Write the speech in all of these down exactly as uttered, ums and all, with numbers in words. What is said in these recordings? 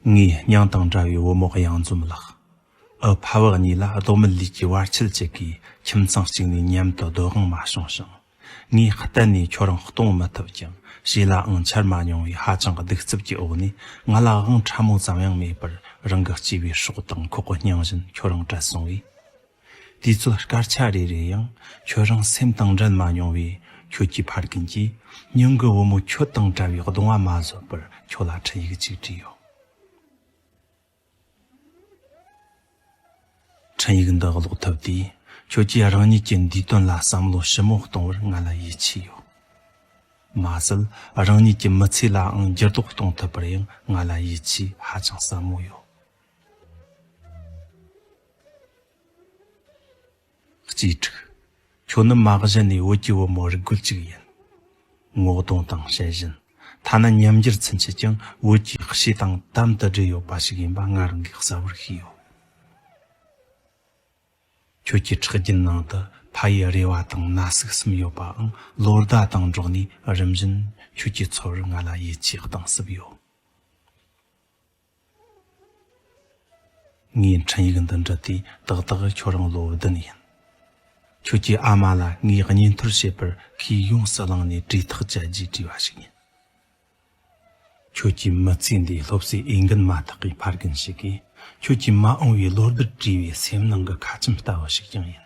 ངའི་སྙིང་དང་འདྲ་བའི་བུ་མོ་གཡང་འཛོམས་ལགས། འུ་ཕ་བུ་གཉིས་ལ་ལྡོག་མེད་ལུས་ཀྱི་བར་ཆད་ཅིག་གིས་ཁྱིམ་ཚང་གཅིག་ནས་མཉམ་དུ་སྡོད་དབང་མ་བྱུང་ཞིང་། ངས་གཏན་ནས་ཁྱོད་རང་གཏོང་མི་ཐུབ་ཀྱང་། བྱས་ལའང་འཆར་མ་མྱོང་བའི་ཧ་ཅང་གི་གདུག་རྩུབ་ཀྱི་འོག་ནས། ང་ལ་དབང་ཕྲ་མོ་ཙམ་ཡང་མེད་པར་རང་གི་གཅེས་པའི་སྲོག་དང་ཁོག་གི་སྙིང་བཞིན་ཁྱོད་རང་བྲལ་སོང་བས། དུས་ཚོད་སྐར་ཆ་རེ་རེ་ཡང་ཁྱོད་རང་སེམས་དང་འབྲལ་མ་མྱོང་བའི་ཁྱོད་ཀྱི་ཕ་རྒན་གྱིས་མྱིང་གི་བུ་མོ་ཁྱོད་དང་འདྲ་བའི་གདུང་བ་མ་བཟོད་པར་ཁྱོད་ལ་འཕྲིན་ཡིག་ཅིག་བྲིས་ཡོད། འཕྲིན་ཡིག་འདི་ཀློག་ཐུབ་དུས། ཁྱོད་ཀྱིས་རང་ཉིད་ཀྱི་འདས་དོན་ལ་བསམ་བློ་ཞིབ་མོ་གཏོང་བར་ང་ལ་ཡིད་ཆེས་ཡོད། མ་ཟད། རང་ཉིད་ཀྱི་མི་ཚེ་ལའང་འགྱུར་ལྡོག་གཏོང་ཐུབ་པར་ཡང་ང་ལ་ཡིད་ཆེས་ཧ་ཅང་ཟབ་མོ་ཡོད། གཅེས་ཕྲུག་ཁྱོད་ནི་མ་གཞི་ནས་བོད་ཀྱི་བུ་མོ་རིག་རྒོད་ཅིག་ཡིན། ངོ་གདོང་དང་བྱད་བཞིན། ཐ་ན་ཉམས་འགྱུར་ཚུན་ཆད་ཀྱང་བོད་ཀྱི་གཤིས་དང་དམ་དུ་སྦྲེལ་ཡོད་པ་ཞིག་ཡིན་པ་ང་རང་གིས་གསལ་བོར་ཤེས་ཡོད། ཁྱོད་ཀྱི་ཁྲག་རྒྱུན་ནང་དུ་ཕ་ཡི་རེ་བ་དང་ན་ཟུག་གསུམ་ཡོད་པའང་ལོ་ཟླ་དང་འགྲོགས་ནས་རིམ་བཞིན་ཁྱོད་ཀྱི་ཚོར་བར་ང་ལ་ཡིད་ཆེས་གཏིང་ཟབ་ཡོད། ངས་འཕྲིན་ཡིག་འདི་འབྲི་དུས་ཏག་ཏག་ཁྱོད་རང་ལོ་བདུན་ཡིན། ཁྱོད་ཀྱི་ཨ་མ་ལ་ངས་གཉེན་ཐོར་བྱེད་པར་ཁོས་ཡོངས་སུ་བླངས་ནས་གྲོས་ཐག་བཅད་རྗེས་བྲིས་པ་ཞིག་ཡིན། ཁྱོད་ཀྱི་མི་ཚེ་འདིའི་སློབ་གསོའི་འོས་འགན་མ་ཐག་གི་ཕ་རྒན་ཞིག་གིས་ཁྱོད་ཀྱི་མ་འོངས་པའི་ལོ་ཟླར་དྲིས་པའི་སེམས་ནང་གི་ཁ་ཆེམས་ལྟ་བུ་ཞིག་ཀྱང་ཡིན།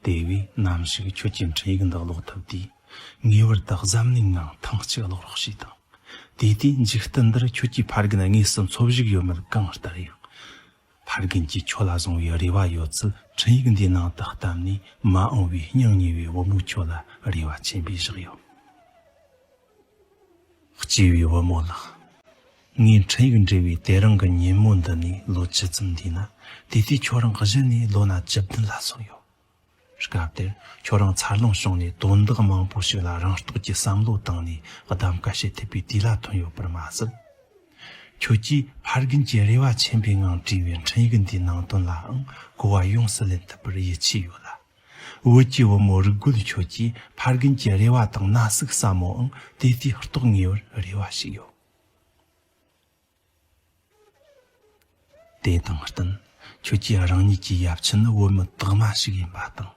དེ་བས་ནམ་ཞིག་ཁྱོད་ཀྱི་འཕྲིན་ཡིག་འདི་ཀློག་ཐུབ་དུས། ངེས་པར་དུ་གཟབ་ནན་ངང་ཐེངས་གཅིག་ཀློག་རོགས་ཞེས་དང་། དེ་དུས་འཇིག་རྟེན་འདིར་ཁྱོད་ཀྱི་ཕ་རྒན་དངོས་སུ་འཚོ་བཞུགས་ཡོད་མེད་གང་ལྟར་ཡང་། ཕ་རྒན་གྱིས་ཁྱོད་ལ་བཟུང་བའི་རེ་བ་ཡོད་ཚུལ་འཕྲིན་ཡིག་འདིའི་ནང་དུ་བཏབ་ནས། མ་འོངས་པའི་སྙིང་ཉེ་བའི་བུ་མོ་ཁྱོད་ལ་རེ་བ་ཆེན་པོས་བཞག་ཡོད། གཅེས་པའི་བུ་མོ་ལགས། ངས་འཕྲིན་ཡིག་འབྲི་བའི་དེ་རིང་གི་ཉིན་མོ་འདི་ནས་ལོ་བཅུ་ཙམ་འདས་ན། དེ་དུས་ཁྱོད་རང་གཞི་ནས་ལོ་ན་བཅུ་བདུན་ལ་སོང་ཡོད། སྐབས་དེར་ཁྱོད་རང་འཚར་ལོངས་བྱུང་ནས་དོན་དག་མང་པོ་ཞིག་ལ་རང་རྟོགས་ཀྱིས་བསམ་བློ་བཏང་ནས་གདམ་ག་བྱེད་ཐུབ་པའི་དུས་ལ་ཐོན་ཡོད་པར་མ་ཟད། ཁྱོད་ཀྱིས་ཕ་རྒན་གྱི་རེ་བ་ཆེན་པོའི་ངང་བྲིས་པའི་འཕྲིན་ཡིག་འདིའི་ནང་དོན་ལའང་གོ་བ་ཡོངས་སུ་ལེན་ཐུབ་པར་ཡིད་ཆེས་ཡོད་ལ། བོད་ཀྱི་བུ་མོ་རིག་རྒོད་ཁྱོད་ཀྱིས་ཕ་རྒན་གྱི་རེ་བ་དང་ན་ཟུག་ཟབ་མོའང་དེ་དུས་རྟོགས་ངེས་པར་རེ་བ་ཞིག་ཡོད། དེ་དང་བསྟུན། ཁྱོད་ཀྱིས་རང་ཉིད་ཀྱི་ཡབ་ཆེན་ནི་བོད་མི་དག་མ་ཞིག་ཡིན་པ་དང་།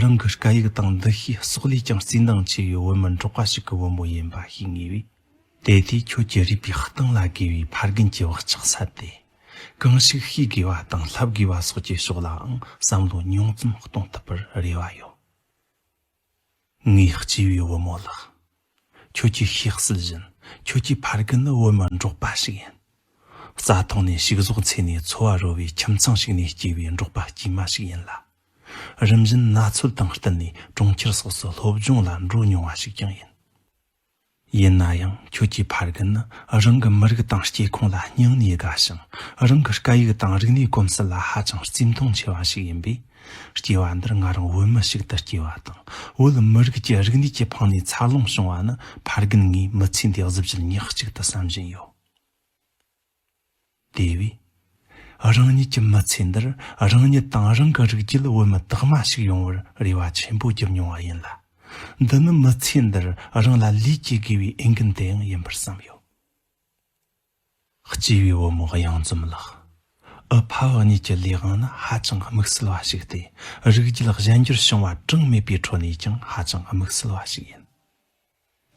རང་གི་སྐད་ཡིག་དང་འདུ་ཤེས་སྲོག་ལས་ཀྱང་བརྩེ་འདང་ཆེ་བའི་བོད་མི་འབྲོག་པ་ཞིག་གི་བུ་མོ་ཡིན་པ་ཤེས་ངེས་པས། དེ་དུས་ཁྱོད་ཀྱི་རུས་པའི་གཏིང་ལ་དགོས་པའི་ཕ་རྒན་གྱི་བག་ཆགས་ཟད་དེ། གང་ཞིག་ཤེས་དགོས་པ་དང་ལྷབ་དགོས་པ་སོགས་ཀྱི་ཕྱོགས་ལའང་བསམ་བློ་ཉུང་ཙམ་གཏོང་ཐུབ་པར་རེ་བ་ཡོད། ངའི་གཅེས་པའི་བུ་མོ་ལགས། ཁྱོད་ཀྱིས་ཤེས་གསལ་བཞིན་ཁྱོད་ཀྱི་ཕ་རྒན་ནི་བོད་མི་འབྲོག་པ་ཞིག་ཡིན། རྩྭ་ཐང་ནས་ཕྱུགས་ཟོག་འཚོས་ནས་འཚོ་བ་རོལ་བའི་ཁྱིམ་ཚང་ཞིག་ནས་སྐྱེས་པའི་འབྲོག་པ་དཀྱུས་མ་ཞིག་ཡིན་ལ། རིམ་བཞིན་ན་ཚོད་དང་བསྟུན་ནས་གྲོང་ཁྱེར་སོགས་སུ་སློབ་སྦྱོང་ལ་འགྲོ་མྱོང་བ་ཞིག་ཀྱང་ཡིན། ཡིན་ན་ཡང་ཁྱོད་ཀྱི་ཕ་རྒན་ནི་རང་གི་མི་རིགས་དང་སྐྱེ་ཁུངས་ལ་སྙིང་ནས་དགའ་ཞིང་། རང་གི་སྐད་ཡིག་དང་རིག་གནས་གོམས་སྲོལ་ལ་ཧ་ཅང་བརྩི་མཐོང་ཆེ་བ་ཞིག་ཡིན་པས། སྐྱེ་བ་འདིར་ང་རང་བོད་མི་ཞིག་ཏུ་སྐྱེ་བ་དང་། བོད་མི་རིགས་ཀྱི་རིག་གནས་ཀྱི་ཕང་ནས་འཚར་ལོངས་བྱུང་བ་ནི་ཕ་རྒན་ངས་མི་ཚེ་འདིའི་གཟི་བརྗིད་ཉག་གཅིག་ཏུ་བསམ་བཞིན་ཡོད། དེ་བས། རང་ཉིད་ཀྱི་མི་ཚེ་འདིར་རང་ཉིད་དང་རང་གི་རིགས་རྒྱུད་བོད་མི་དག་མ་ཞིག་ཡོང་བར་རེ་བ་ཆེན་པོ་བརྒྱབ་མྱོང་བ་ཡིན་ལ། འདི་ནི་མི་ཚེ་འདིར་རང་ལ་ལས་བྱེད་དགོས་པའི་འོས་འགན་དེ་ཡང་ཡིན་པར་བསམ་ཡོད། གཅེས་པའི་བུ་མོ་གཡང་འཛོམས་ལགས། འུ་ཕ་བུ་གཉིས་ཀྱི་ལས་དབང་ནི་ཧ་ཅང་དམིགས་བསལ་བ་ཞིག་སྟེ། རིགས་རྒྱུད་གཞན་འགྱུར་བྱུང་བ་གྲངས་མེད་པའི་ཁྲོད་ནས་ཀྱང་ཧ་ཅང་དམིགས་བསལ་བ་ཞིག་ཡིན།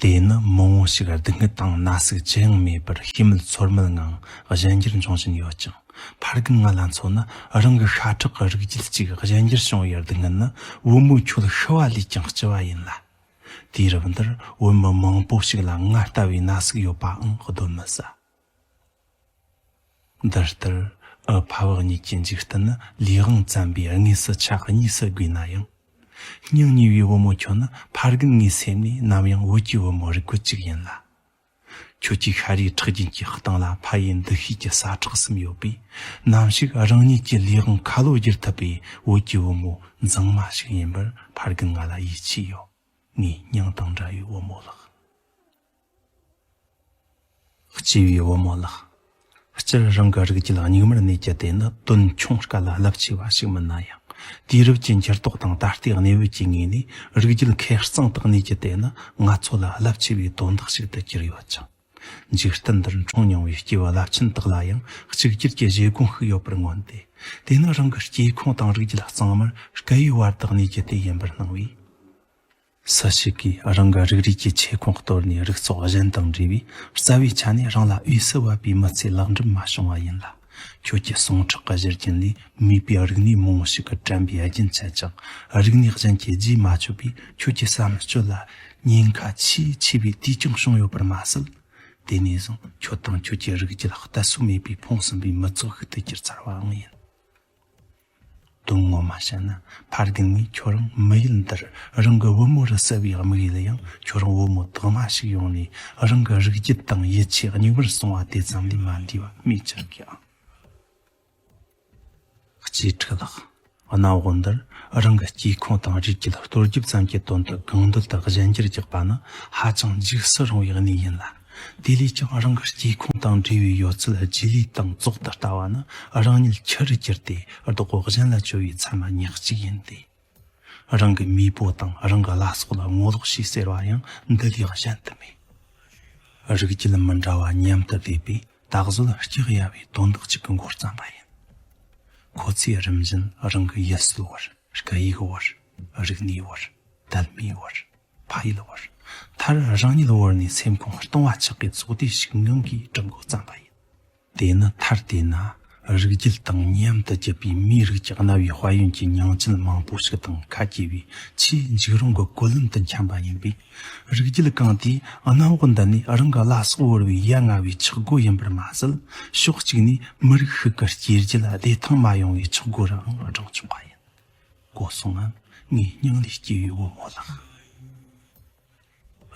དེ་ནི་མང་བོ་ཞིག་སྡུག་བསྔལ་དང་ན་ཟུག་ཅི་ཡང་མེད་པར་ཤེས་མེད་ཚོར་མེད་ངང་གཞན་འགྱུར་འབྱུང་བཞིན་ཡོད་ཅིང་། ཕ་རྒན་ང་ལ་མཚོན་ན་རང་གི་ཤ་ཁྲག་གི་རིགས་རྒྱུད་ཅིག་གཞན་འགྱུར་བྱུང་བའི་སྡུག་བསྔལ་ནི་བུ་མོ་ཁྱོད་ཤི་བ་ལས་ཀྱང་ལྕི་བ་ཡིན་ལ། དུས་རབས་འདིར་བུད་མེད་མང་པོ་ཞིག་ལ་ང་ལྟ་བུའི་ན་ཟུག་ཡོད་པའང་གདོན་མི་ཟ། འདི་ལྟར་འུ་ཕ་བུ་གཉིས་ཀྱི་འཇིག་རྟེན་ནི་ལས་དབང་བཙན་པོས་དངོས་སུ་ཆགས་གཉིས་སུ་བགོས་ན་ཡང་། སྙིང་ཉེ་བའི་བུ་མོ་ཁྱོད་ནི་ཕ་རྒན་ངའི་སེམས་ནས་ནམ་ཡང་བོད་ཀྱི་བུ་མོ་རིག་རྒོད་ཅིག་ཡིན་ལ། ཁྱོད་ཀྱི་ཤ་རུས་ཁྲག་རྒྱུན་གྱི་སྟེང་ལ་ཕ་ཡི་འདུ་ཤེས་ཀྱི་ཟ་ཁྲག་གསུམ་ཡོད་པས། ནམ་ཞིག་རང་ཉིད་ཀྱི་ལས་དབང་ཁ་ལོ་བསྒྱུར་ཐུབ་པའི་བོད་ཀྱི་བུ་མོ་མཛངས་མ་ཞིག་ཡིན་པར་ཕ་རྒན་ང་ལ་ཡིད་ཆེས་ཡོད། ངའི་སྙིང་དང་འདྲ་བའི་བུ་མོ་ལགས། གཅེས་པའི་བུ་མོ་ལགས། སྤྱིར་རང་གི་རིགས་རྒྱུད་སྙིགས་མར་གནས་རྒྱུ་དེ་ནི་དོན་ཆུང་དཀའ་ལ་རླབས་ཆེ་བ་ཞིག་མིན་ན་ཡང་། དུས་རབས་ཀྱི་འགྱུར་ལྡོག་དང་ད་ལྟའི་གནས་བབ་ཀྱི་ངོས་ནས་རིགས་རྒྱུད་ཁེ་གཙང་དུ་གནས་རྒྱུ་དེ་ནི་ང་ཚོ་ལ་རླབས་ཆེ་བའི་དོན་དག་ཞིག་ཏུ་གྱུར་ཡོད་ཅིང་། འཇིག་རྟེན་འདིར་འཁྲུངས་མྱོང་བའི་སྐྱེས་བུ་རླབས་ཆེན་དག་ལ་ཡང་གཅིག་གྱུར་གྱི་བཞེད་དགོངས་ཤིག་ཡོད་པར་མངོན་ཏེ། དེ་ནི་རང་གི་སྐྱེས་ཁུངས་དང་རིགས་རྒྱུད་གཙང་མར་བསྐལ་པའི་བར་དུ་གནས་རྒྱུ་དེ་ཡིན་པར་སྣང་བས། སུ་ཞིག་གིས་རང་གི་རིགས་རུས་ཀྱི་ཆེ་ཁུངས་གཏོར་ནས་རིགས་ཚོགས་གཞན་དང་འབྲེལ་བས། རྩ་བའི་ཆ་ནས་རང་ལ་འོས་སུ་བབ་པའི་མི་ཚེ་ལེགས་འགྲུབ་མ་བྱུང་བ་ཡིན་ལ། ཁྱོད་ཀྱི་ཟུངས་ཁྲག་གི་བཞུར་རྒྱུན་ལས་མེས་པོའི་རིག་གནས་མང་བོ་ཞིག་གིས་དྲན་པའི་རྒྱུན་ཆད་ཅིང་། རིག་གནས་གཞན་གྱི་རྗེས་མ་ཆོད་པས། ཁྱོད་ཀྱི་བསམ་སྤྱོད་ལ་ཉེན་ཁ་ཆེས་ཆེ་བའི་དུས་ཀྱང་བྱུང་ཡོད་པར་མ་ཟད། དེ་ནས་བཟུང་ཁྱོད་དང་ཁྱོད་ཀྱི་རིགས་རྒྱུད་གཏད་སོ་མེད་པའི་ཕུང་གསུམ་པའི་མི་ཚོགས་ཤིག་ཏུ་གྱུར་ཚར་བའང་ཡིན། དོན་ངོ་མ་བཤད་ན། ཕ་རྒན་ངས་ཁྱོད་རང་མི་ཡུལ་འདིར་རང་གི་བུ་མོ་རུ་བསུ་བའི་དམིགས་ཡུལ་ཡང་། ཁྱོད་རང་བུ་མོ་དག་མ་ཞིག་ཡོང་ནས་རང་གི་རིགས་རྒྱུད་དང་ཡིད་ཆེས་གཉུག་མར་སོང་བ་དེ་ཙམ་ལས་མ་འདས་པ་སྨོས་ཅི་དགོས་ཨང་། གཅེས་ཕྲུག་ལགས། གནམ་འོག་འདིར་རང་གི་སྐྱེས་ཁུངས་དང་རིགས་རྒྱུད་གཏོར་རྒྱུ་ཙམ་གྱི་དོན་དུ་གང་འདོད་དུ་གཞན་འགྱུར་རྒྱག་པ་ནི་ཧ་ཅང་འཇིགས་སུ་རུང་བའི་གནས་ཡིན་ལ། དེ་ལས་ཀྱང་རང་གི་སྐྱེས་ཁུངས་དང་འབྲེལ་བའི་ཡོད་ཚད་རྗེས་ལུས་དང་བཙོག་ཏུ་ལྟ་བ་ནི། རང་ཉིད་ཁྱི་རུ་གྱུར་ཏེ་བདག་པོ་གཞན་ལ་བཅོལ་བའི་ཚད་མ་ཉག་གཅིག་ཡིན་ཏེ། རང་གི་མེས་པོ་དང་རང་གི་བླ་སྲོག་ལ་ངོ་ལོག་བྱས་ཟེར་བ་ཡང་འདི་ལས་གཞན་དུ་མེད། རིགས་རྒྱུད་མི་འདྲ་བ་མཉམ་དུ་བསྡེབས་པས། ད་གཟོད་སྐྲག་ཡ་བའི་དོན་དག་ཅིག་གི་མགོ་བརྩམས་པ་ཡིན། ཁོ་ཚོས་རིམ་བཞིན་རང་གི་ཡུལ་སྲོལ་བར། སྐད་ཡིག་བར། རིག་གནས་བར། དད་མོས་བར། ཕ་ཡུལ་བར། མཐར་རང་ཉིད་བོར་ནས་སེམས་ཁོང་སྟོང་བ་ཆགས་པའི་ཚོགས་སྡེ་ཞིག་ངང་གིས་སྒྲུབ་འགོ་བརྩམས་པ་ཡིན། དེ་ནི་མཐར་བལྟས་ན། རིགས་རྒྱུད་དང་མཉམ་དུ་གྱུར་པའི་མིའི་རིགས་ཀྱི་རྣ་བའི་དཔལ་ཡོན་གྱི་མྱང་ཆུལ་མང་པོ་ཞིག་དང་ཁ་གྱེས་པའི་ཆེས་འཇིགས་རུང་གི་བཀོད་ལན་དུ་འཁྱམས་པ་ཡིན་པས། རིགས་རྒྱུད་གང་དེས་གནམ་འོག་འདི་ནས་རང་གི་བླ་སྲོག་བོར་བའི་ཡ་ང་བའི་ཆག་སྒོ་ཡིན་པར་མ་ཟད། ཕྱོགས་གཅིག་ནས་མི་རིགས་ཤིག་གི་སྐྱེ་རྒྱུད་ལ་བདེ་ཐང་མ་ཡོང་བའི་ཆག་སྒོ་རུའང་བགྲང་ཆོག་པ་ཡིན། གོ་སོང་ངམ། ངའི་སྙིང་ལས་སྐྱེས་པའི་བུ་མོ་ལགས།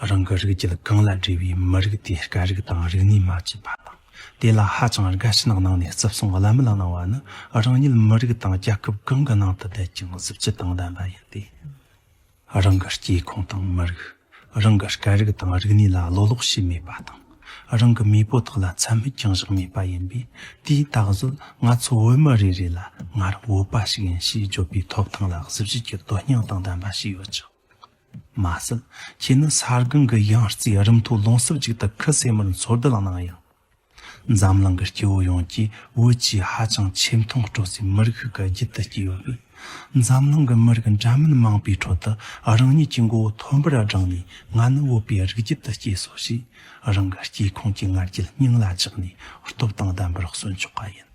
རང་གི་རིགས་རྒྱུད་གང་ལ་འབྲེལ་བའི་མི་རིགས་དེའི་སྐད་རིགས་དང་རིག་གནས་མ་བརྗེད་པ་དང་། དེ་ལ་ཧ་ཅང་དགའ་ཞེན་གནང་ནས་བརྩི་སྲུང་བླ་མེད་གནང་བ་ནི། རང་ཉིད་མི་རིགས་དང་རྒྱལ་ཁབ་གང་གི་ནང་དུ་བསྡད་ཀྱང་གཟི་བརྗིད་དང་ལྡན་པ་ཡིན་ཏེ། རང་གི་སྐྱེས་ཁུངས་དང་མི་རིགས། རང་གི་སྐད་རིགས་དང་རིག་གནས་ལ་བློ་ལོག་བྱས་མེད་པ་དང་། རང་གི་མེས་པོ་དག་ལ་མཚམས་སྨད་ཀྱང་བཞག་མེད་པ་ཡིན་པས། དེས་ད་གཟོད་ང་ཚོ་བོད་མི་རེ་རེ་ལ་ང་རང་བོད་པ་ཞིག་ཡིན་ཞེས་བརྗོད་པའི་ཐོབ་ཐང་ལ་གཟི་བརྗིད་ཀྱི་དོན་སྙིང་དང་ལྡན་པ་ཞིག་ཡོད་ཅིང་། མ་ཟད། ཁྱེད་ནི་ས་སྒང་གི་ཡང་རྩེའི་རི་མཐོ་ལུང་གསེབ་ཅིག་ཏུ་ཁུ་སིམ་མེར་འཚོ་སྡོད་གནང་ཡང་། འཛམ་གླིང་གི་སྐྱེ་བོ་ཡོངས་ཀྱིས་བོད་ཀྱི་ཧ་ཅང་ཆེ་མཐོང་སྤྲོད་སའི་མི་རིགས་ཤིག་གི་རྒྱུད་དུ་སྐྱེས་ཡོད་པས། འཛམ་གླིང་གི་མི་རིགས་འདྲ་མིན་མང་པོའི་ཁྲོད་དུ་རང་ཉིད་ཀྱི་མགོ་བོ་མཐོན་པོར་བསྒྲེངས་ནས། ང་ནི་བོད་པའི་རིགས་རྒྱུད་དུ་སྐྱེས་སོ་ཞེས་རང་གི་སྐྱེས་ཁུངས་ཀྱི་ང་རྒྱལ་སྙིང་ལ་བཅངས་ནས་སྟོབས་དང་ལྡན་པར་གསོན་ཆོག་པ་ཡིན།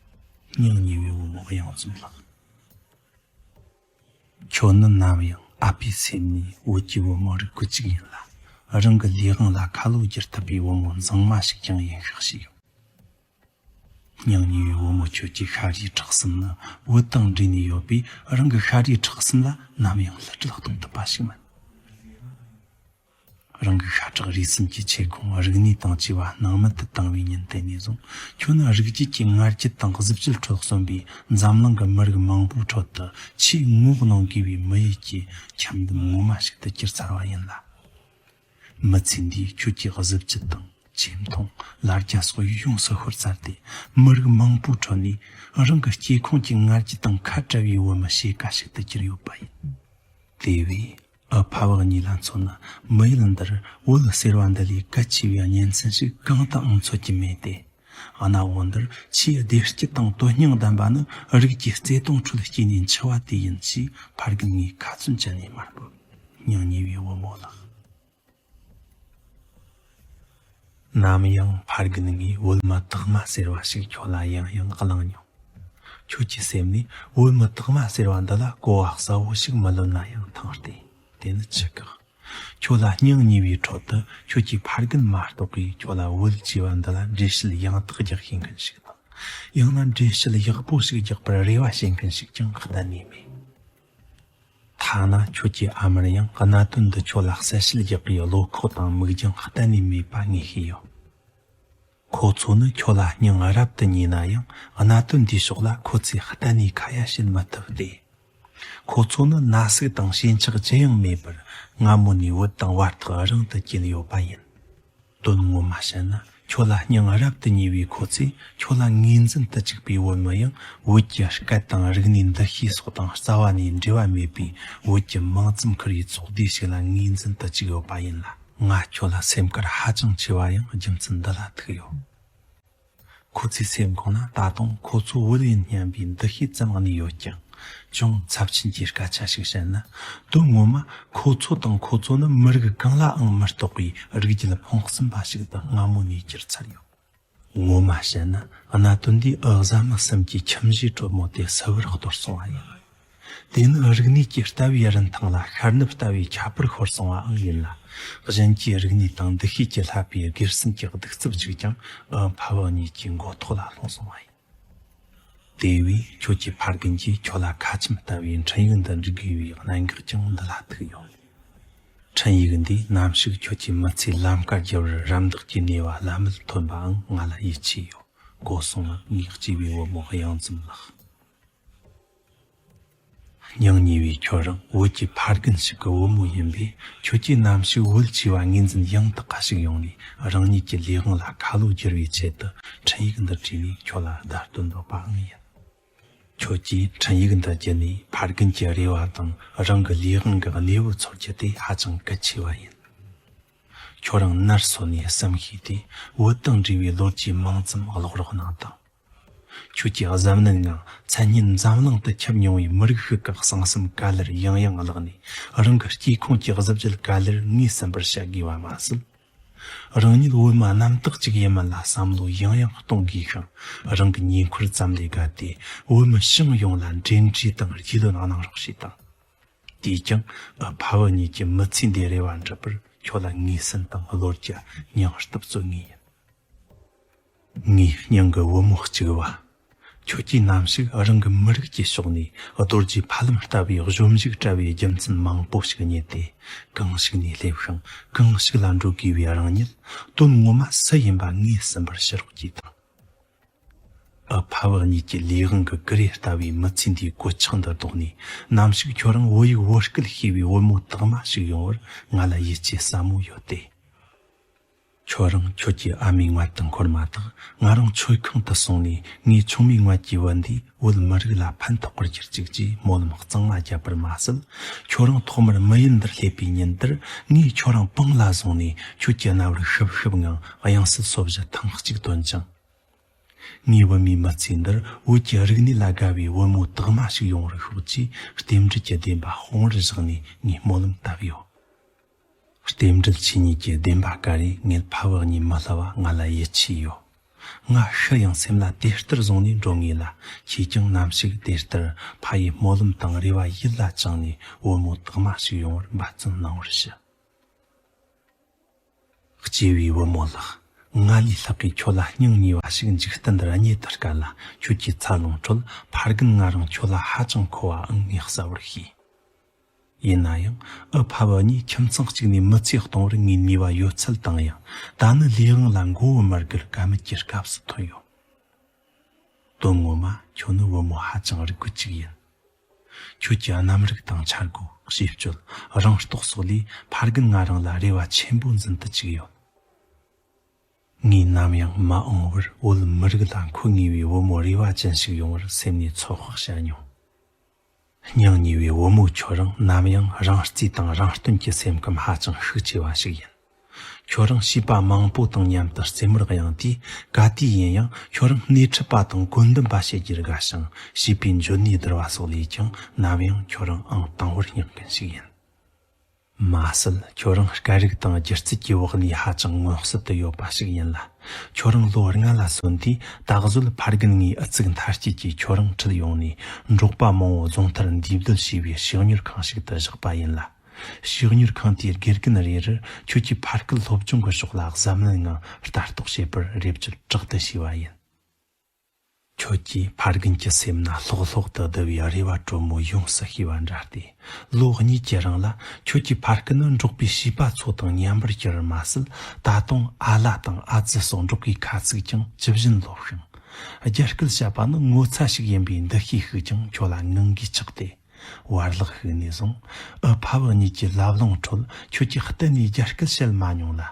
སྙིང་ཉེ་བའི་བུ་མོ་གཡང་འཛོམས་ལགས། ཁྱོད་ནི་ནམ་ཡང་ཨ་ཕའི་སེམས་ནས་བོད་ཀྱི་བུ་མོ་རིགས་རྒྱུད་གཅིག་ཡིན་ལ། རང་གི་ལས་དབང་ལ་ཁ་ལོ་བསྒྱུར་ཐུབ་པའི་བུ་མོ་མཛངས་མ་ཞིག་ཀྱང་ཡིན་ཤག་ཞེས་ཡོད། སྙིང་ཉེ་བའི་བུ་མོ་ཁྱོད་ཀྱི་ཤ་རུས་ཁྲག་གསུམ་ནི་བོད་དང་འདྲེས་ནས་ཡོད་པས། རང་གི་ཤ་རུས་ཁྲག་གསུམ་ལ་ནམ་ཡང་བསླུ་བྲིད་གཏོང་ཐུབ་པ་ཞིག་མིན། རང་གི་ཤ་ཁྲག་རུས་གསུམ་གྱི་ཆེ་ཁུངས་རིག་གནས་དང་བཅས་པ་སྣང་མེད་དུ་བཏང་བའི་ཉིན་དེ་ནས་བཟུང་། ཁྱོད་ནི་རིགས་རྒྱུད་ཀྱི་ང་རྒྱལ་དང་གཟི་བརྗིད་ཁྲོད་གསོན་པའི་འཛམ་གླིང་གི་མི་རིགས་མང་པོའི་ཁྲོད་དུ་ཆེས་ངོ་གནོང་དགོས་པའི་མི་ཡུལ་གྱི་ཁྱམས་ལྡུམ་ངོ་མ་ཞིག་ཏུ་གྱུར་ཚར་བ་ཡིན་ལ། མི་ཚེ་འདིའི་ཁྱོད་ཀྱི་གཟི་བརྗིད་དང་ཆེ་མཐོང་ལ་རྒྱ་སོགས་ཡོངས་སུ་ཤོར་ཚར་ཏེ། མི་རིགས་མང་པོའི་ཁྲོད་ནས་རང་གི་སྐྱེས་ཁུངས་ཀྱི་ང་རྒྱལ་དང་ཁ་བྲལ་བའི་བུ་མོ་ཕྱེད་ཀ་ཞིག་ཏུ་གྱུར་ཡོད་པ་ཡིན། དེ་བས་ཨ་ཕ་བུ་གཉིས་ལ་མཚོན་ན། མི་ཡུལ་འདིར་བོད་ཟེར་བ་འདི་ལས་གལ་ཆེ་བའི་གཉེན་ཚན་ཞིག་གང་དུའང་འཚོལ་གྱི་མེད་དེ། གནའ་བོ་འདིར་ཆེས་བདེ་སྐྱིད་དང་དོན་སྙིང་ལྡན་པ་ནི་རིགས་ཀྱི་བརྩེ་དུང་ཁྲོད་སྐྱེས་ནས་འཆི་བ་དེ་ཡིན་ཞེས་ཕ་རྒན་ངས་ཁ་ཚོན་བཅད་ནས་མ་འབོད། སྙིང་ཉེ་བའི་བུ་མོ་ལགས། ནམ་ཡང་ཕ་རྒན་ངས་བོད་མི་དག་མ་ཟེར་བ་ཞིག་ཁྱོད་ལ་ཡང་ཡང་གླེང་མྱོང་། ཁྱོད་ཀྱི་སེམས་ནས་བོད་མི་དག་མ་ཟེར་བ་འདི་ལ་གོ་བ་གསལ་བོ་ཞིག་མི་ལོན་ན་ཡང་ཐང་སྟེ། དེ་ནི་ཆི་ཁག་ཁྱོད་ལ་སྙིང་ཉེ་བའི་ཁྲོད་དུ་ཁྱོད་ཀྱི་ཕ་རྒན་མ་གཏོགས་པས་ཁྱོད་ལ་བོད་ཅེས་པ་འདི་ལ་འགྲེལ་བཤད་ཡང་དག་རྒྱག་ཤེས་མཁན་ཞིག་དང་། ཡང་ན་འགྲེལ་བཤད་ཡག་པོ་ཞིག་རྒྱག་པར་རེ་བ་བྱེད་མཁན་ཞིག་ཀྱང་གཏན་ནས་མེད། ཐ་ན་ཁྱོད་ཀྱི་ཨ་མར་ཡང་གནད་དོན་འདི་ཁྱོད་ལ་གསལ་བཤད་རྒྱག་པའི་བློ་ཁོག་དང་མིག་རྒྱང་གཏན་ནས་མེད་པ་ངས་ཤེས་ཡོད། ཁོ་ཚོ་ནི་ཁྱོད་ལ་སྙིང་རབ་ཏུ་ཉེ་ན་ཡང་། གནད་དོན་འདིའི་ཕྱོགས་ལ་ཁོ་ཚོས་གཏན་ནས་ཁ་ཡ་བྱེད་མི་ཐུབ་སྟེ། ཁོ་ཚོ་ནི་ན་ཟུག་དང་ཞེན་ཆགས་ཅི་ཡང་མེད་པར་སྔ་མོ་ནས་བོད་དང་བར་ཐག་རིང་དུ་གྱེས་ཡོད་པ་ཡིན། དོན་ངོ་མ་བཤད་ན། ཁྱོད་ལ་སྙིང་རབ་ཏུ་ཉེ་བའི་ཁོ་ཚོས་ཁྱོད་ལ་ངོས་འཛིན་དུ་བཅུག་པའི་བོད་མི་ཡང་། བོད་ཀྱི་སྐད་དང་རིག་གནས་འདུ་ཤེས་སོགས་དང་རྩ་བ་ནས་འབྲེལ་བ་མེད་པའི་བོད་ཀྱི་མིང་ཙམ་ཁུར་བའི་ཚོགས་སྡེ་ཞིག་ལ་ངོས་འཛིན་དུ་བཅུག་ཡོད་པ་ཡིན་ལ། ང་ཁྱོད་ལ་སེམས་ཁུར་ཧ་ཅང་ཆེ་བ་ཡང་རྒྱུ་མཚན་འདི་ལ་ཐུག་ཡོད། ཁོ་ཚོའི་སེམས་ཁོང་ན་ད་དུང་ཁོ་ཚོ་བུ་ལོན་སྙམ་པའི་འདུ་ཤེས་ཙམ་གནས་ཡོད་ཀྱང་། ཅུང་ཚབས་ཆེན་གྱི་སྐད་ཆ་ཞིག་བཤད་ན། དོན་ངོ་མ་ཁོ་ཚོ་དང་ཁོ་ཚོ་ནི་མི་རིགས་གང་ལའང་མི་གཏོགས་པའི་རིགས་རྒྱུད་ཕུང་གསུམ་པ་ཞིག་ཏུ་སྔ་མོ་ནས་གྱུར་ཚར་ཡོད། ངོ་མ་བཤད་ན། གནད་དོན་འདིས་ཨུ་བཟའ་མི་གསུམ་གྱི་ཁྱིམ་གཞིས་དྲོན་མོ་དེ་སིལ་བུར་གཏོར་སོང་བ་ཡིན། དེ་ནི་རིག་གནས་ཀྱི་ལྟ་བའི་རིན་ཐང་ལ་ཤར་ནུབ་ལྟ་བུའི་ཁྱད་པར་ཤོར་སོང་བའང་ཡིན་ལ། གཞན་གྱི་རིག་གནས་དང་འདུ་ཤེས་ཀྱིས་བསླད་པའི་སྒེར་སེམས་ཀྱི་གདུག་རྩུབ་ཅིག་ཀྱང་ཨུ་ཕ་བུ་གཉིས་ཀྱི་མགོ་ཐོག་ལ་ལྷུང་སོང་བ་ཡིན། དེ་བས་ཁྱོད་ཀྱི་ཕ་རྒན་གྱིས་ཁྱོད་ལ་ཁ་ཆེམས་ལྟ་བུའི་འཕྲིན་ཡིག་འདི་འབྲི་དགོས་པའི་གནད་འགག་ཀྱང་འདི་ལ་ཐུག་ཡོད། འཕྲིན་ཡིག་འདིས་ནམ་ཞིག་ཁྱོད་ཀྱི་མི་ཚེའི་ལམ་ཁ་བསྒྱུར་བར་རམ་འདེགས་ཀྱི་ནུས་པ་བླ་མེད་ཐོན་པའང་ང་ལ་ཡིད་ཆེས་ཡོད། གོ་སོང་ངམ། ངས་གཅེས་པའི་བུ་མོ་གཡང་འཛོམས་ལགས། སྙིང་ཉེ་བའི་ཁྱོད་རང་བོད་ཀྱི་ཕ་རྒན་ཞིག་གི་བུ་མོ་ཡིན་པས། ཁྱོད་ཀྱིས་ནམ་ཞིག་བོད་ཅེས་པ་ངོས་འཛིན་ཡང་དག་པ་ཞིག་ཡོང་ནས། རང་ཉིད་ཀྱི་ལས་དབང་ལ་ཁ་ལོ་བསྒྱུར་བའི་ཆེད་དུ་འཕྲིན་ཡིག་འདི་བྲིས་ནས་ཁྱོད་ལ་བརྡ་སྟོན་འདོད་པའང་ཡིན། ཁྱོད་ཀྱིས་འཕྲིན་ཡིག་འདི་བརྒྱུད་ནས་ཕ་རྒན་གྱི་རེ་བ་དང་རང་གི་ལས་དབང་གི་གནས་བབ་ཚོར་རྒྱུ་དེ་ཧ་ཅང་གལ་ཆེ་བ་ཡིན། ཁྱོད་རང་ནར་སོན་ནས་བསམ་ཤེས་ཏེ། བོད་དང་འབྲེལ་བའི་ལོ་རྒྱུས་མང་ཙམ་ཀློག་རོགས་གནང་དང་། ཁྱོད་ཀྱིས་གཟབ་ནན་ངང་མཚན་སྙན་འཛམ་གླིང་དུ་ཁྱབ་མྱོང་བའི་མི་རིགས་ཤིག་གི་གསང་གསུམ་ག་ལེར་ཡང་ཡང་བཀླགས་ནས། རང་གི་སྐྱེས་ཁུངས་ཀྱི་གཟི་བརྗིད་ག་ལེར་ངོས་ཟིན་པར་བྱ་དགོས་པ་མ་ཟད། རང་ཉིད་བོད་མི་རྣམ་དག་ཅིག་ཡིན་མིན་ལ་བསམ་བློ་ཡང་ཡང་གཏོང་དགོས་ཤིང་། རང་གི་ཉེ་འཁོར་ཙམ་ལས་བརྒལ་ཏེ་བོད་མི་ཞིང་ཡོངས་ལ་འབྲེལ་འདྲིས་དང་རྒྱུས་ལོན་གནང་རོགས་ཞེས་དང་། དེས་ཀྱང་ཨུ་ཕ་བུ་གཉིས་ཀྱི་མི་ཚེའི་འདིའི་རེ་བ་འགྲུབ་པར་ཁྱོད་ལ་ངེས་གསལ་དང་བློ་རྒྱ་སྙིང་སྟོབས་སྩོལ་ངེས་ཡིན། ངའི་སྙིང་གི་བུ་མོ་གཅིག་པ། ཁྱོད་ཀྱིས་ནམ་ཞིག་རང་གི་མི་རིགས་ཀྱི་ཕྱོགས་ནས་རྡོ་རྗེ་ཕ་ལམ་ལྟ་བུའི་གཞོམ་གཞིག་བཀྲ་བའི་རྒྱུ་མཚན་མང་པོ་ཞིག་རྙེད་དེ། གང་ཞིག་ནས་སླེབས་ཤིང་གང་ཞིག་ལ་འགྲོ་དགོས་པའི་རང་ཉིད། དོན་ངོ་མ་སུ་ཡིན་པ་ངོས་ཟིན་པར་ཞུ་རོགས་གྱིས་དང་། ཨུ་ཕ་བུ་གཉིས་ཀྱི་ལས་དབང་གི་ཀུ་རེ་ལྟ་བུའི་མི་ཚེ་འདིའི་གོད་ཆག་འདི་ལྡོག་ནས། ནམ་ཞིག་ཁྱོད་རང་བོད་ཡིག་བོད་སྐད་ཤེས་པའི་བུ་མོ་དག་མ་ཞིག་ཡོང་བར་ང་ལ་ཡིད་ཆེས་ཟབ་མོ་ཡོད་དེ། ཁྱོད་རང་ཁྱོད་ཀྱི་ཨ་མའི་མངལ་དུ་འཁོར་མ་ཐག་ང་རང་ཆོས་ཁང་དུ་སོང་ནས། ངའི་ཆུང་མའི་མངལ་གྱི་བུ་འདིས་བོད་མི་རིགས་ལ་ཕན་ཐོགས་པར་གྱུར་ཅིག་ཅེས་སྨོན་ལམ་གཙང་མ་བརྒྱབ་པར་མ་ཟད། ཁྱོད་རང་ཐོག་མར་མི་ཡུལ་འདིར་སླེབས་པའི་ཉིན་དེར་ངས་ཁྱོད་རང་པང་ལ་བཟུང་ནས། ཁྱོད་ཀྱི་རྣ་བར་ཤུབ་ཤུབ་ངང་དབྱངས་གསལ་སོ་བཞི་ཐེངས་གཅིག་འདོན་ཅིང་། ངའི་བུད་མེད་མི་ཚེ་འདིར་བོད་ཀྱི་རིག་གནས་ལ་དགའ་བའི་བུ་མོ་དག་མ་ཞིག་ཡོང་བར་ཤོག་ཅེས་རྟེན་འབྲེལ་གྱི་བདེན་པ་དཔུང་བར་བཞག་ནས་ངས་སྨོན་ལམ་བཏབ་ཡོད། རྟེན་འབྲེལ་ཆོས་ཉིད་ཀྱི་བདེན་པ་ག་རེ་ངེད་ཕ་བུ་གཉིས་མི་སླུ་བ་ང་ལ་ཡིད་ཆེས་ཡོད། ང་ཤི་ཡང་སེམས་ལ་དེ་ལྟར་བཟུང་ནས་འགྲོ་ངེས་ལ། ཁྱེད་ཀྱང་ནམ་ཞིག་དེ་ལྟར་ཕ་ཡི་སྨོན་ལམ་དང་རེ་བ་ཡིད་ལ་བཅངས་ནས་བུ་མོ་དག་མ་ཞིག་ཡོང་བར་འབད་བརྩོན་གནང་བར་ཞུ། གཅེས་པའི་བུ་མོ་ལགས། ང་ལས་ལྷག་གིས་ཁྱོད་ལ་སྙིང་ཉེ་བ་ཞིག་འཇིག་རྟེན་འདིར་རྙེད་དུ་དཀའ་ལ། ཁྱོད་ཀྱི་འཚར་ལོངས་ཁྲོད་ཕ་རྒན་ང་རང་ཁྱོད་ལ་ཧ་ཅང་མཁོ་བའང་ངས་གསལ་བོར་ཤེས། ཡིན་ན་ཡང་ཨུ་ཕ་བུ་གཉིས་ཁྱིམ་ཚང་གཅིག་ནས་མི་ཚེ་གཏོང་བར་ངས་ནུས་པ་ཡོད་ཚད་བཏང་ཡང་། ད་ནི་ལས་དབང་ལ་མགོ་བོ་མི་སྒུར་ཀ་མེད་ཀྱི་སྐབས་སུ་ཐོན་ཡོད། དོན་ངོ་མ་ཁྱོད་ནི་བུ་མོ་ཧ་ཅང་རིག་རྒོད་ཅིག་ཡིན། ཁྱོད་ཀྱི་རྣམ་རིག་དང་འཆར་སྒོ། གཤིས་སྤྱོད། རང་རྟོགས་སོགས་ལས་ཕ་རྒན་ང་རང་ལ་རེ་བ་ཆེན་པོ་འཛིན་དུ་བཅུག་ཡོད། ངས་ནམ་ཡང་མ་འོངས་པར་བོད་མི་རིགས་ལ་མཁོ་ངེས་པའི་བུ་མོ་རེ་བ་ཅན་ཞིག་ཡོང་བར་སེམས་ནས་ཚོད་དཔག་བྱ་མྱོང་། སྙིང་ཉེ་བའི་བུ་མོ་ཁྱོད་རང་ནམ་ཡང་རང་རྩིས་དང་རང་རྟོན་གྱི་སེམས་ཁམས་ཧ་ཅང་ཤུགས་ཆེ་བ་ཞིག་ཡིན། ཁྱོད་རང་བྱིས་པ་མང་པོ་དང་མཉམ་དུ་རྩེད་མོར་གཡེང་དུས། ག་དུས་ཡིན་ཡང་ཁྱོད་རང་སྣེ་ཁྲིད་པ་དང་བཀོད་འདོམས་པ་བྱེད་རྒྱུར་དགའ་ཞིང་། བྱིས་པའི་འཇོན་ནུས་བསྡུར་བ་སོགས་ལས་ཀྱང་ནམ་ཡང་ཁྱོད་རང་ཨང་དང་པོར་སྙིང་མཁན་ཞིག་ཡིན། མ་ཟད་ཁྱོད་རང་སྐད་རིགས་དང་སྒྱུ་རྩལ་གྱི་དབང་ནས་ཧ་ཅང་མངོན་གསལ་དུ་ཡོད་པ་ཞིག་ཡིན་ལ། ཁྱོད་རང་ལོ་ལྔ་ལ་སོན་དུས། ད་གཟོད་ཕ་རྒན་ངའི་ཨུ་ཚུགས་མཐར་སྐྱེལ་གྱིས་ཁྱོད་རང་ཁྲིད་ཡོང་ནས། འབྲོག་པ་མང་བོ་རྫོང་མཐར་འདུས་སྡོད་བྱས་པའི་བཤིག་གཉེར་ཁང་ཞིག་ཏུ་བཞག་པ་ཡིན་ལ། བཤིག་གཉེར་ཁང་དེའི་དགེ་རྒན་རེ་རེར་ཁྱོད་ཀྱི་ཕ་སྐད་སློབ་སྦྱོང་གི་ཕྱོགས་ལ་གཟབ་ནན་ངང་ལྟ་རྟོག་བྱེད་པར་རེ་བཅོལ་དྲག་ཏུ་བྱས་པ་ཡིན། ཁྱོད་ཀྱིས་ཕ་རྒན་གྱི་སེམས་ན་ལྷོག་ལྷོག་ཏུ་བསྡུ་བའི་རེ་བ་དྲོན་མོ་ཡོངས་སུ་ཤེས་པ་འདྲ་སྟེ། ལོ་གཉིས་ཀྱི་རིང་ལ་ཁྱོད་ཀྱི་ཕ་སྐད་ནི་འབྲོག་པའི་བྱིས་པ་ཚོ་དང་མཉམ་པར་གྱུར་མ་ཟད། ད་དུང་ཨ་ལ་དང་ཨ་ཙི་སོགས་འབྲོག་པའི་ཁ་ཚིག་ཀྱང་ཇི་བཞིན་ལོབས་ཤིང་། རྒྱ་སྐད་བཤད་པ་ནི་ངོ་ཚ་ཞིག་ཡིན་པའི་འདུ་ཤེས་ཤིག་ཀྱང་ཁྱོད་ལ་ངང་གིས་ཆགས་ཏེ། བར་ལག་ཤིག་ནས་བཟུང་ཨུ་ཕ་བུ་གཉིས་ཀྱི་ལབ་ལོང་ཁྲོད་ཁྱོད་ཀྱིས་གཏན་ནས་རྒྱ་སྐད་བཤད་མ་མྱོང་ལ།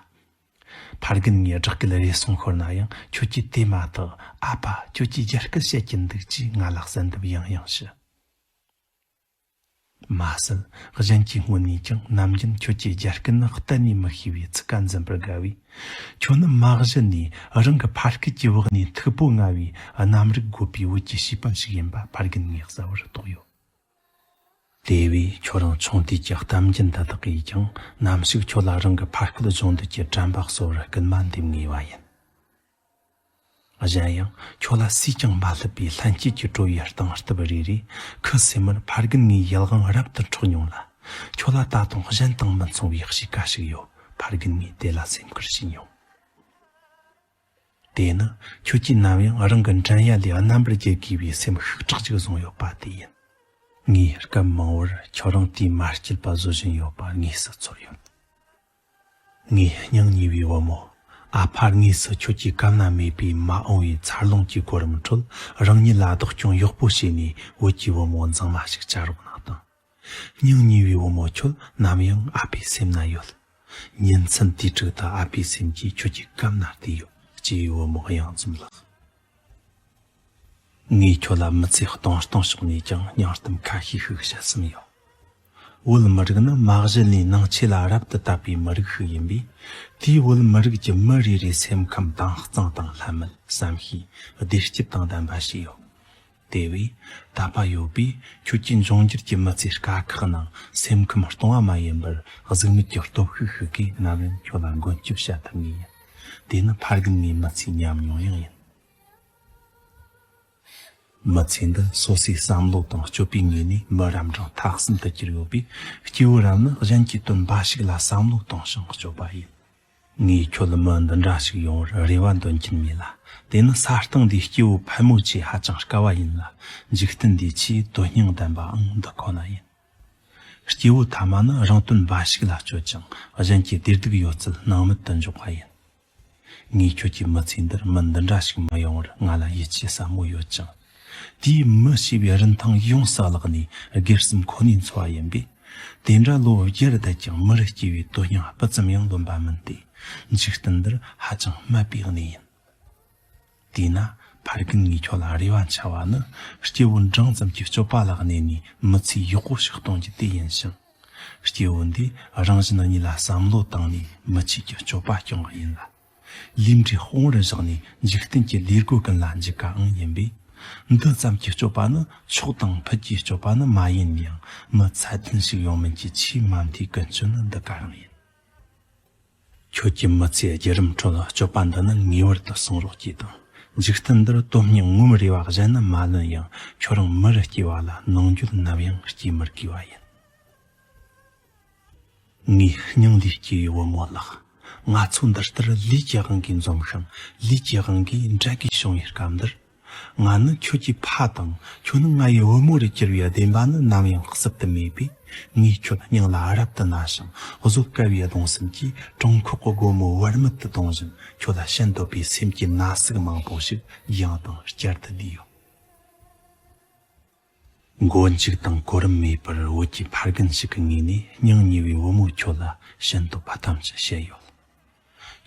ཕ་རྒན་ངས་བསྒྲགས་སྐད་རེ་ཟུང་ཤོར་ན་ཡང་། ཁྱོད་ཀྱིས་དེ་མ་ཐག་ཨ་ཕ། ཁྱོད་ཀྱིས་རྒྱ་སྐད་བཤད་ཀྱིན་འདུག་ཅེས་ང་ལ་གསལ་འདེབས་ཡང་ཡང་ཞུ། མ་ཟད། གཞན་གྱི་སྔོན་ནས་ཀྱང་ནམ་རྒྱུན་ཁྱོད་ཀྱི་རྒྱལ་སྐད་ནི་གཏན་ནས་མི་ཤེས་པའི་ཚིག་ཁ་འཛིན་པར་དགའ་བས། ཁྱོད་ནི་མ་གཞི་ནས་རང་གི་ཕ་སྐད་ཀྱི་འོག་ནས་མཐུག་པོ་མངའ་བའི་རྣམ་རིག་རྒོད་པའི་བོད་ཀྱི་བྱིས་པ་ཞིག་ཡིན་པ་ཕ་རྒན་ངས་གསལ་བོར་རྟོགས་ཡོད། དེ་བས་ཁྱོད་རང་ཆུང་དུས་ཀྱི་གཏམ་རྒྱུད་འདི་དག་གིས་ཀྱང་ནམ་ཞིག་ཁྱོད་ལ་རང་གི་ཕ་སྐད་སྦྱོང་འདོད་ཀྱི་དྲན་པ་གསོ་བར་སྐུལ་མ་འདེབས་ངེས་པ་ཡིན། གཞན་ཡང་ཁྱོད་ལ་སུས་ཀྱང་མ་བསླབས་པའི་ལྷན་སྐྱེས་ཀྱི་སྤྲོ་བའི་སྟངས་སྟབས་རེ་རེས་ཁུ་སིམ་མེར་ཕ་རྒན་ངའི་ཡིད་དབང་རབ་ཏུ་འཕྲོག་མྱོང་ལ། ཁྱོད་ལ་ད་དུང་གཞན་དང་མི་མཚུངས་པའི་གཤིས་ཀ་ཞིག་ཡོད། ཕ་རྒན་ངས་དེ་ལ་སེམས་ཁུར་བྱས་མྱོང་། དེ་ནི་ཁྱོད་ཀྱིས་ནམ་ཡང་རང་གི་འགྲན་ཡ་ལས་རྣམ་པར་རྒྱལ་དགོས་པའི་སེམས་ཤུགས་དྲག་ཅིག་བཟུང་ཡོད་པ་དེ་ཡིན། ངས་སྐབས་མང་བོར་ཁྱོད་རང་དེའི་མ་སྐྱིད་པ་བཟོ་བཞིན་ཡོད་པ་དངོས་སུ་ཚོར་ཡོད། ངའི་སྙིང་ཉེ་བའི་བུ་མོ། ཨ་ཕ་དངོས་སུ་ཁྱོད་ཀྱི་གམ་ན་མེད་པའི་མ་འོངས་པའི་འཚར་ལོངས་ཀྱི་གོ་རིམ་ཁྲོད་རང་ཉིད་ལ་བདག་སྐྱོང་ཡག་པོ་བྱས་ནས་བོད་ཀྱི་བུ་མོ་མཛངས་མ་ཞིག་བྱ་རོགས་གནང་དང་། སྙིང་ཉེ་བའི་བུ་མོ་ཁྱོད་ནམ་ཡང་ཨ་ཕའི་སེམས་ན་ཡོད། ཉིན་མཚན་དུས་དྲུག་ཏུ་ཨ་ཕའི་སེམས་ཀྱིས་ཁྱོད་ཀྱི་གམ་ན་བལྟས་ཡོད། སྐྱེས་བུ་མོ་གཡང་འཛོམས་ལགས། ངས་ཁྱོད་ལ་མི་ཚེ་སྟོང་སྟོང་ཕྱོགས་ནས་ཀྱང་སྙིང་གཏམ་ཁ་ཤས་ཤིག་བཤད་བསམ་ཡོད། བོད་མི་རིགས་ནི་མ་གཞི་ནས་ནང་ཆོས་ལ་རབ་ཏུ་དད་པའི་མི་རིགས་ཤིག་ཡིན་པས། དེས་བོད་མི་རིགས་ཀྱི་མི་རེ་རེའི་སེམས་ཁམས་དྭངས་གཙང་དང་ལྷད་མེད་བསམ་ཤེས་བདེ་སྐྱིད་དང་ལྡན་པ་ཞིག་ཡོད། དེ་བས་དད་པ་ཡོད་པས་ཁྱོད་ཀྱི་འབྱུང་འགྱུར་གྱི་མི་ཚེ་དཀའ་ཁག་ནང་སེམས་ཁམས་སྟོང་བ་མ་ཡིན་པར་གཟུགས་མེད་ཀྱི་སྟོབས་ཤུགས་ཤིག་གིས་ནམ་ཡང་ཁྱོད་ལ་མགོན་སྐྱབས་བྱ་ཐུབ་ངེས་ཡིན། དེ་ནི་ཕ་རྒན་ངའི་མི་ཚེའི་ཉམས་མྱོང་ཡང་ཡིན། མི་ཚེ་འདི་སོ་སོའི་བསམ་བློ་དང་སྤྱོད་པའི་ངོས་ནས་མི་རབས་འབྲིང་ཐ་གསུམ་དུ་གྱུར་ཡོད་པས། སྐྱེས་བུ་རབས་ནི་གཞན་གྱི་དོན་འབའ་ཞིག་ལ་བསམ་བློ་གཏོང་ཞིང་སྤྱོད་པ་ཡིན། ངས་ཁྱོད་མི་འདི་འདྲ་ཞིག་ཡོང་བར་རེ་བ་འདོན་གྱིན་མེད་ལ། དེ་ནི་ས་སྟེང་འདིའི་སྐྱེས་བུ་ཕལ་མོ་ཆེ་ཧ་ཅང་དཀའ་བ་ཡིན་ལ། འཇིག་རྟེན་འདིའི་ཆེས་དོན་སྙིང་ལྡན་པའང་འདི་ཁོ་ན་ཡིན། སྐྱེས་བུ་ཐ་མ་ནི་རང་དོན་འབའ་ཞིག་ལ་སྤྱོད་ཅིང་གཞན་གྱི་བདེ་སྡུག་ཡོད་ཚད་སྣང་མེད་དུ་འཇོག་པ་ཡིན། ངས་ཁྱོད་ཀྱི་མི་ཚེ་འདིར་མི་འདི་འདྲ་ཞིག་མི་ཡོང་བར་ང་ལ་ཡིད་ཆེས་ཟབ་མོ་ཡོད་ཅིང་། དེས་མི་ཞེས་པའི་རིན་ཐང་ཡོངས་སུ་བརླགས་ནས་སྒེར་སེམས་ཁོ་ནའི་འཚོ་བ་ཡིན་པས། དེ་འདྲ་ལོ་བརྒྱར་བསྡད་ཀྱང་མི་རུ་སྐྱེ་བའི་དོན་སྙིང་སྤུ་ཙམ་ཡང་ལོན་པ་མིན་ཏེ། འཇིག་རྟེན་འདིར་ཧ་ཅང་སྨད་པའི་གནས་ཡིན། དེས་ན་ཕ་རྒན་ངས་ཁྱོད་ལ་རེ་བ་འཆང་བ་ནི། སྐྱེས་བུ་འབྲིང་ཙམ་གྱི་སྤྱོད་པ་ལ་གནས་ནས་མི་ཚེ་ཡག་པོ་ཞིག་གཏོང་རྒྱུ་དེ་ཡིན་ཞིང་། སྐྱེས་བུ་འདིས་རང་བཞིན་གཉིས་ལ་བསམ་བློ་བཏང་ནས་མི་ཆོས་ཀྱི་སྤྱོད་པ་སྐྱོང་བ་ཡིན་ལ། ལུས་འབྲེལ་དཔུང་བར་བཞག་ནས་འཇིག་རྟེན་གྱི་ལས་སྒོ་ཀུན་ལ་འཇུག་ག་ཨང་ཡིན་པས། འདི་ཙམ་གྱི་སྤྱོད་པ་ནི་མཆོག་དང་ཕུད་ཀྱི་སྤྱོད་པ་ནི་མ་ཡིན་ཡང་། མི་ཚད་ལྡན་ཞིག་ཡོང་མིན་གྱི་ཆེས་མ་མཐའི་ཀུན་སྤྱོད་ནི་འདི་ག་རང་ཡིན། ཁྱོད་ཀྱི་མི་ཚེའི་བརྒྱུད་རིམ་ཁྲོད་སྤྱོད་པ་འདི་ནི་ངེས་པར་དུ་སྲུང་རོགས་གྱིས་དང་། འཇིག་རྟེན་འདིར་དོན་སྙིང་ངོ་མ་རེ་བ་གཞན་ནི་མ་ལོན་ཡང་། ཁྱོད་རང་མི་རུ་སྐྱེ་བ་ལ་ནང་འགྱོད་ནམ་ཡང་སྐྱེ་མི་དགོས་པ་ཡིན། ངའི་སྙིང་ལས་སྐྱེས་པའི་བུ་མོ་ལགས། ང་ཚོ་འདི་ལྟར་ལུས་ཀྱི་དབང་གིས་འཛོམས་ཤིང་། ལུས་ཀྱི་དབང་གིས་འབྲལ་དགོས་བྱུང་བའི་སྐབས་འདིར། ང་ནི་ཁྱོད་ཀྱི་ཕ་དང་། ཁྱོད་ནི་ང་ཡི་བུ་མོ་རུ་གྱུར་བའི་བདེན་པ་ནི་ནམ་ཡང་གསལ་དུ་མེད་པས། ངས་ཁྱོད་སྙིང་ལ་རབ་ཏུ་གནས་ཤིང་། བཟོད་དཀའ་བའི་གདུང་སེམས་ཀྱིས་དྲང་ཁོག་གི་སྒོ་མོ་བར་མེད་དུ་གཏོང་བཞིན། ཁྱོད་ལ་བྱིན་འདོད་པའི་སེམས་ཀྱི་ན་ཟུག་མང་པོ་ཞིག་ཡང་དང་བསྐྱར་དུ་བསྡུས་ཡོད། མགོ་མཇུག་དང་གོ་རིམ་མེད་པར་བོད་ཀྱི་ཕ་རྒན་ཞིག་གི་ངོས་ནས་སྙིང་ཉེ་བའི་བུ་མོ་ཁྱོད་ལ་བྱིན་འདོད་པ་ཐམས་ཅད་བཤད་ཡོད།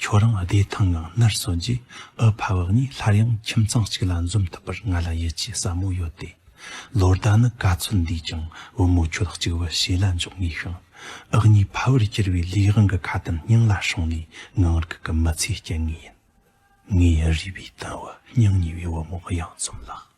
ཁྱོད་རང་བདེ་ཐང་ངང་ནར་སོན་རྗེས་ཨུ་ཕ་བུ་གཉིས་སླར་ཡང་ཁྱིམ་ཚང་གཅིག་ལ་འཛོམས་ཐུབ་པར་ང་ལ་ཡིད་ཆེས་ཟབ་མོ་ཡོད་དེ། ལོ་ཟླ་ནི་ག་ཚོད་འདས་ཀྱང་བུ་མོ་ཁྱོད་གཅིག་པུ་ཞེ་ལ་འཇོག་ངེས་ཤིང་། ཨུ་གཉིས་ཕ་བུར་གྱུར་བའི་ལས་དབང་གི་ཁ་དན་སྙིང་ལ་སྲུང་ནས་ངང་རྒུད་ཀྱི་མི་ཚེ་སྐྱེལ་ངེས་ཡིན། ངའི་རུས་པའི་དང་བུ་སྙིང་ཉེ་བའི་བུ་མོ་གཡང་འཛོམས་ལགས།